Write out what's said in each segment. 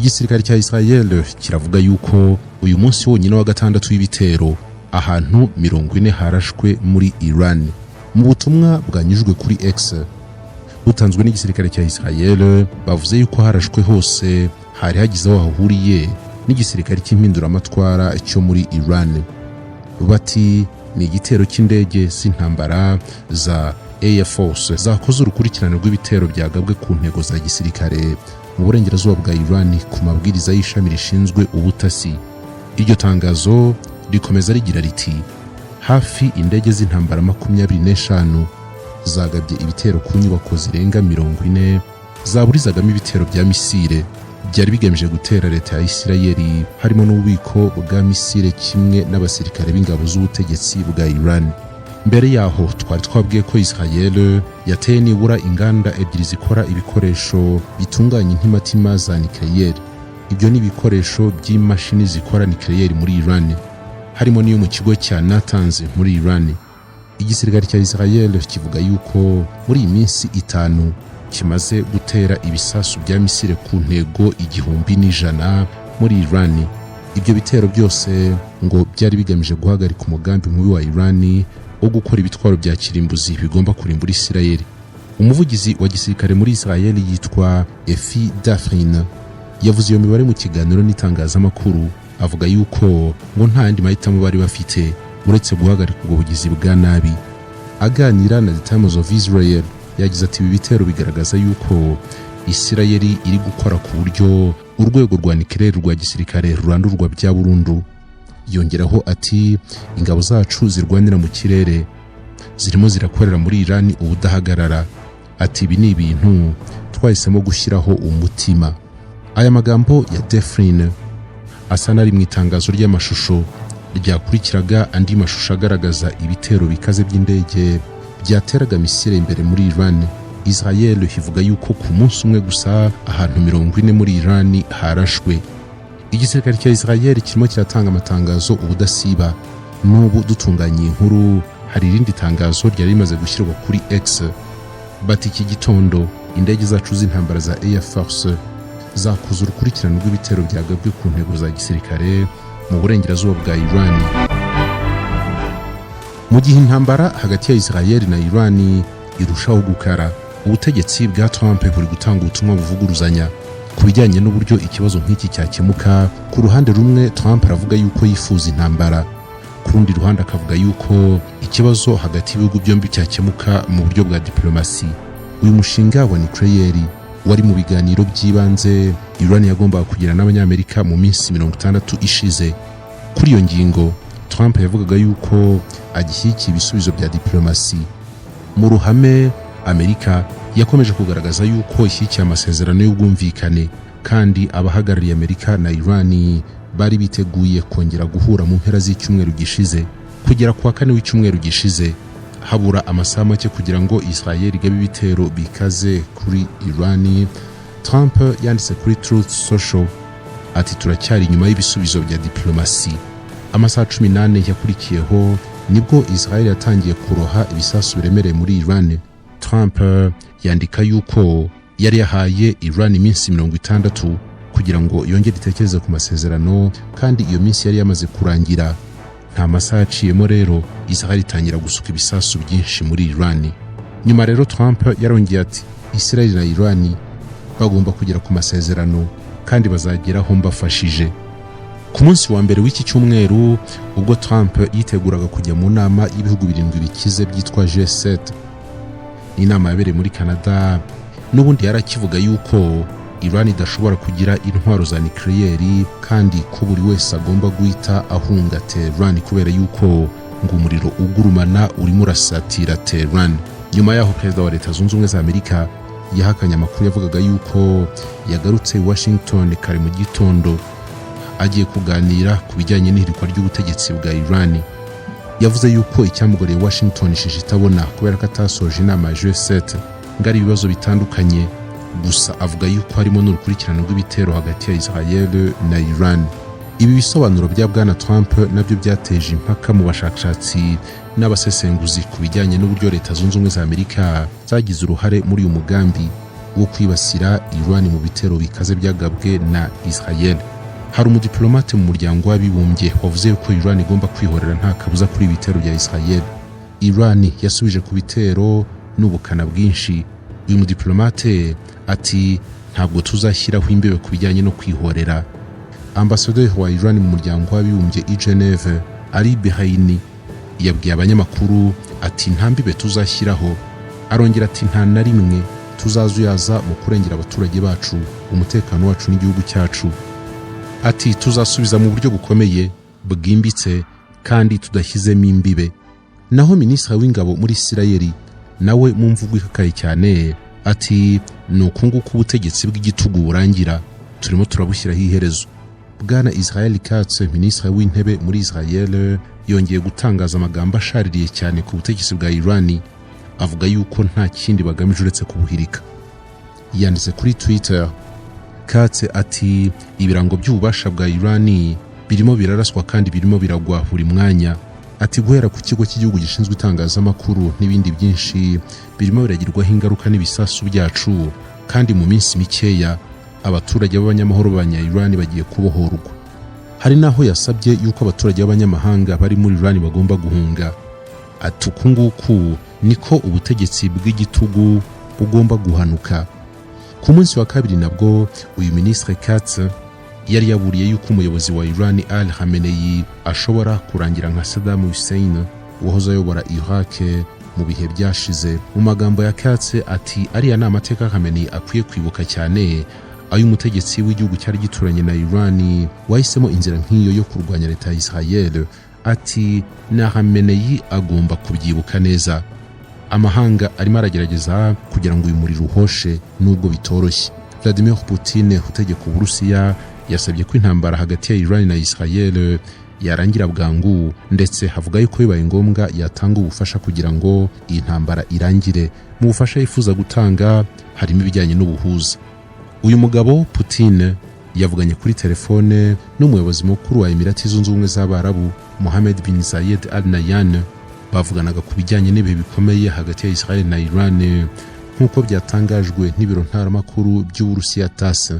Igisirikare cya Israel kiravuga yuko uyu munsi wonyine wa gatandatu w'ibitero, ahantu 40 harashwe muri Iran. Mu butumwa bwanyujwe kuri X butanzwe n'igisirikare cya Israel, bavuze yuko harashwe hose hari hagize aho hahuriye n'igisirikare cy'impinduramatwara cyo muri Iran. Bati ni igitero cy'indege z'intambara za Air Force zakoze urukurikirane rw'ibitero byagabwe ku ntego za gisirikare mu burengerazuba bwa Iran ku mabwiriza y'ishami rishinzwe ubutasi. Iryo tangazo rikomeza rigira riti: "Hafi indege z'intambara 25 zagabye ibitero ku nyubako zirenga 40 zaburizagamo ibitero bya misile byari bigamije gutera leta ya Isirayeli, harimo n'ububiko bwa misile kimwe n'abasirikare b'ingabo z'ubutegetsi bwa Iran." Mbere yaho twari twabwiye ko Israel yateye nibura inganda ebyiri zikora ibikoresho bitunganya intimatima za nucléaire. Ibyo ni ibikoresho by'imashini zikora nucléaire muri Iran, harimo n'iyo mu kigo cya Natanz muri Iran. Igisirikare cya Israel kivuga yuko muri iyi minsi 5 kimaze gutera ibisasu bya misile ku ntego 1100 muri Iran. Ibyo bitero byose ngo byari bigamije guhagarika umugambi mubi wa Iran wo gukora ibitwaro bya kirimbuzi bigomba kurimbura Israel. Umuvugizi wa gisirikare muri Israel yitwa Efi Dafrin yavuze iyo mibare mu kiganiro n'itangazamakuru, avuga yuko ngo nta yandi mahitamo bari bafite uretse guhagarika ubwo bugizi bwa nabi. Aganira na The Times of Israel yagize ati: "Ibi bitero bigaragaza yuko Isirayeli iri gukora ku buryo urwego rwa nucléaire rwa gisirikare rurandurwa bya burundu." Yongeraho ati: "Ingabo zacu zirwanira mu kirere zirimo zirakorera muri Iran ubudahagarara." Ati: "Ibi ni ibintu twahisemo gushyiraho umutima." Aya magambo ya Defrin asa n'ari mu itangazo ry'amashusho ryakurikiraga andi mashusho agaragaza ibitero bikaze by'indege byateraga misile imbere muri Iran. Israel ivuga yuko ku munsi umwe gusa ahantu 40 muri Iran harashwe. Igisirikare cya Israel kirimo kiratanga amatangazo ubudasiba. N'ubu dutunganya iyi nkuru, hari irindi tangazo ryari rimaze gushyirwa kuri X. Bati: "Iki gitondo indege zacu z'intambara za Air Force zakoze urukurikirane rw'ibitero byagabwe ku ntego za gisirikare mu burengerazuba bwa Iran." Mu gihe intambara hagati ya Israel na Iran irushaho gukara, ubutegetsi bwa Trump buri gutanga ubutumwa buvuguruzanya ku bijyanye n'uburyo ikibazo nk'iki cyakemuka. Ku ruhande rumwe, Trump aravuga yuko yifuza intambara, ku rundi ruhande akavuga yuko ikibazo hagati y'ibihugu byombi cyakemuka mu buryo bwa diplomasi. Uyu mushinga wa nucléaire wari mu biganiro by'ibanze Iran yagombaga kugira n'Abanyamerika mu minsi 60 ishize. Kuri iyo ngingo, Trump yavugaga yuko agishyigikiye ibisubizo bya diplomasi. Mu ruhame, Amerika yakomeje kugaragaza yuko ishyigikiye amasezerano y'ubwumvikane, kandi abahagarariye Amerika na Iran bari biteguye kongera guhura mu mpera z'icyumweru gishize. Kugera ku wa kane w'icyumweru gishize, habura amasaha make kugira ngo Israel igabe ibitero bikaze kuri Iran, Trump yanditse kuri Truth Social ati: "Turacyari inyuma y'ibisubizo bya diplomasi." Amasaha 14 yakurikiyeho nibwo Israel yatangiye kuroha ibisasu biremereye muri Iran. Trump yandika yuko yari yahaye Iran iminsi 60 kugira ngo yongere itekereze ku masezerano, kandi iyo minsi yari yamaze kurangira. Nta masaha aciyemo rero, Israel itangira gusuka ibisasu byinshi muri Iran. Nyuma rero Trump yarongeye ati: "Israel na Iran bagomba kugera ku masezerano kandi bazageraho mbafashije." Ku munsi wa mbere w'iki cyumweru, ubwo Trump yiteguraga kujya mu nama y'ibihugu birindwi bikize byitwa G7, ni inama yabereye muri Canada, n'ubundi yari akivuga yuko Iran idashobora kugira intwaro za nucléaire kandi ko buri wese agomba guhita ahunga Tehran kubera yuko ngo umuriro ugurumana urimo urasatira Tehran. Nyuma yaho, perezida wa Leta Zunze Ubumwe za Amerika yahakanye amakuru yavugaga yuko yagarutse i Washington kare mu gitondo agiye kuganira ku bijyanye n'ihirikwa ry'ubutegetsi bwa Iran. Yavuze yuko icyamugoreye Washington ishisha itabona kubera ko atasoje inama ya G7 ngo ari ibibazo bitandukanye, gusa avuga yuko harimo n'urukurikirane rw'ibitero hagati ya Israel na Iran. Ibi bisobanuro bya Bwana Trump nabyo byateje impaka mu bashakashatsi n'abasesenguzi ku bijyanye n'uburyo Leta Zunze Ubumwe za Amerika zagize uruhare muri uyu mugambi. wo kwibasira Iran mu bitero bikaze byagabwe na Israel. Hari umudiplomate mu Muryango w'Abibumbye wavuze ko Iran igomba kwihorera nta kabuza kuri ibi bitero bya Israel. Iran yasubije ku bitero n'ubukana bwinshi. Uyu mudiplomate ati: "Ntabwo tuzashyiraho imbibe ku bijyanye no kwihorera." Ambasaderi wa Iran mu Muryango w'Abibumbye i Geneve, Ali Bahreyni, yabwiye abanyamakuru ati: "Nta mbibe tuzashyiraho." Arongera ati: "Nta na rimwe tuzazuyaza mu kurengera abaturage bacu, umutekano wacu n'igihugu cyacu." Ati: "Tuzasubiza mu buryo bukomeye, bwimbitse kandi tudashyizemo imbibe." Naho minisitiri w'ingabo muri Isirayeli nawe mu mvugo ikakaye cyane ati: "Ni uku nguku ubutegetsi bw'igitugu burangira, turimo turabushyiraho iherezo." Bwana Israel Katz, minisitiri w'intebe muri Israel, yongeye gutangaza amagambo ashaririye cyane ku butegetsi bwa Irani, avuga yuko nta kindi bagamije uretse kubuhirika. Yanditse kuri Twitter Katz ati: "Ibirango by'ububasha bwa Irani birimo biraraswa kandi birimo biragwa buri mwanya." Ati: "Guhera ku kigo cy'igihugu gishinzwe itangazamakuru n'ibindi byinshi birimo biragirwaho ingaruka n'ibisasu byacu, kandi mu minsi mikeya abaturage b'abanyamahoro b'abanya-Iran bagiye kubohorwa." Hari n'aho yasabye yuko abaturage b'abanyamahanga bari muri Iran bagomba guhunga. Ati: "Uku nguku niko ubutegetsi bw'igitugu bugomba guhanuka." Ku munsi wa kabiri nabwo uyu minisitiri Katz yari yaburiye yuko umuyobozi wa Iran Ali Khamenei ashobora kurangira nka Saddam Hussein wahoze ayobora Iraq mu bihe byashize. Mu magambo ya Katz ati: "Ariya ni amateka Khamenei akwiye kwibuka cyane, ay'umutegetsi w'igihugu cyari gituranye na Iran wahisemo inzira nk'iyo yo kurwanya leta ya Israel." Ati: "Na Khamenei agomba kubyibuka neza." Amahanga arimo aragerageza kugira ngo uyu muriro uhoshe nubwo bitoroshye. Vladimir Putin utegeka Uburusiya yasabye ko intambara hagati ya Iran na Israel yarangira bwangu, ndetse havuga yuko bibaye ngombwa yatanga ubufasha kugira ngo iyi ntambara irangire. Mu bufasha yifuza gutanga harimo ibijyanye n'ubuhuza. Uyu mugabo Putin yavuganye kuri telefone n'umuyobozi mukuru wa Emirati Zunze Ubumwe z'Abarabu, Mohammed bin Zayed Al Nahyan. Bavuganaga ku bijyanye n'ibihe bikomeye hagati ya Israel na Iran, nk'uko byatangajwe n'ibiro ntaramakuru by'Uburusiya TASS.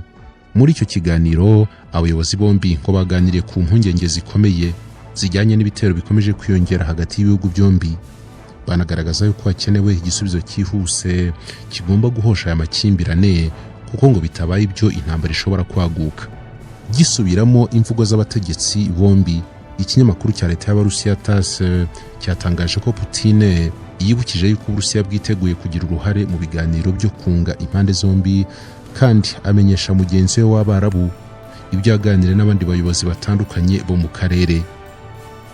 Muri icyo kiganiro abayobozi bombi ngo baganiriye ku mpungenge zikomeye zijyanye n'ibitero bikomeje kwiyongera hagati y'ibihugu byombi, banagaragaza yuko hakenewe igisubizo cyihuse kigomba guhosha aya makimbirane, kuko ngo bitabaye ibyo intambara ishobora kwaguka. Gisubiramo imvugo z'abategetsi bombi, ikinyamakuru cya leta y'Abarusiya TASS cyatangaje ko Putin yibukije yuko Uburusiya bwiteguye kugira uruhare mu biganiro byo kunga impande zombi, kandi amenyesha mugenzi we w'Abarabu ibyo yaganiriye n'abandi bayobozi batandukanye bo mu karere.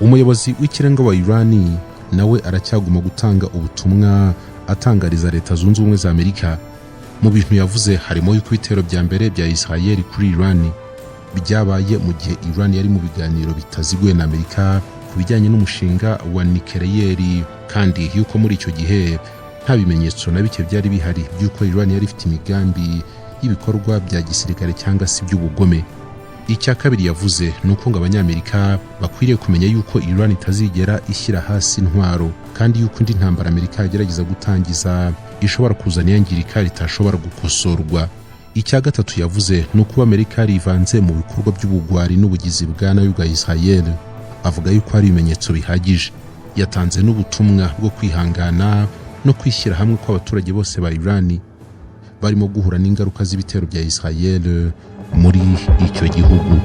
Umuyobozi w'ikirenga wa Irani nawe aracyaguma gutanga ubutumwa atangariza Leta Zunze Ubumwe za Amerika. Mu bintu yavuze harimo yuko ibitero bya mbere bya Israel kuri Irani byabaye mu gihe Iran yari mu biganiro bitaziguye na Amerika ku bijyanye n'umushinga wa nikeleyeri, kandi yuko muri icyo gihe nta bimenyetso na bike byari bihari by'uko Iran yari ifite imigambi y'ibikorwa bya gisirikare cyangwa se iby'ubugome. Icya kabiri yavuze ni uko ngo Abanyamerika bakwiriye kumenya yuko Iran itazigera ishyira hasi intwaro, kandi yuko indi ntambara Amerika yagerageza gutangiza ishobora kuzana iyangirika ritashobora gukosorwa. Icya gatatu yavuze ni ukuba Amerika yarivanze mu bikorwa by'ubugwari n'ubugizi bwa nabi bwa Israel, avuga yuko hari ibimenyetso bihagije. Yatanze n'ubutumwa bwo kwihangana no kwishyira hamwe kw'abaturage bose ba Iran barimo guhura n'ingaruka z'ibitero bya Israel muri icyo gihugu.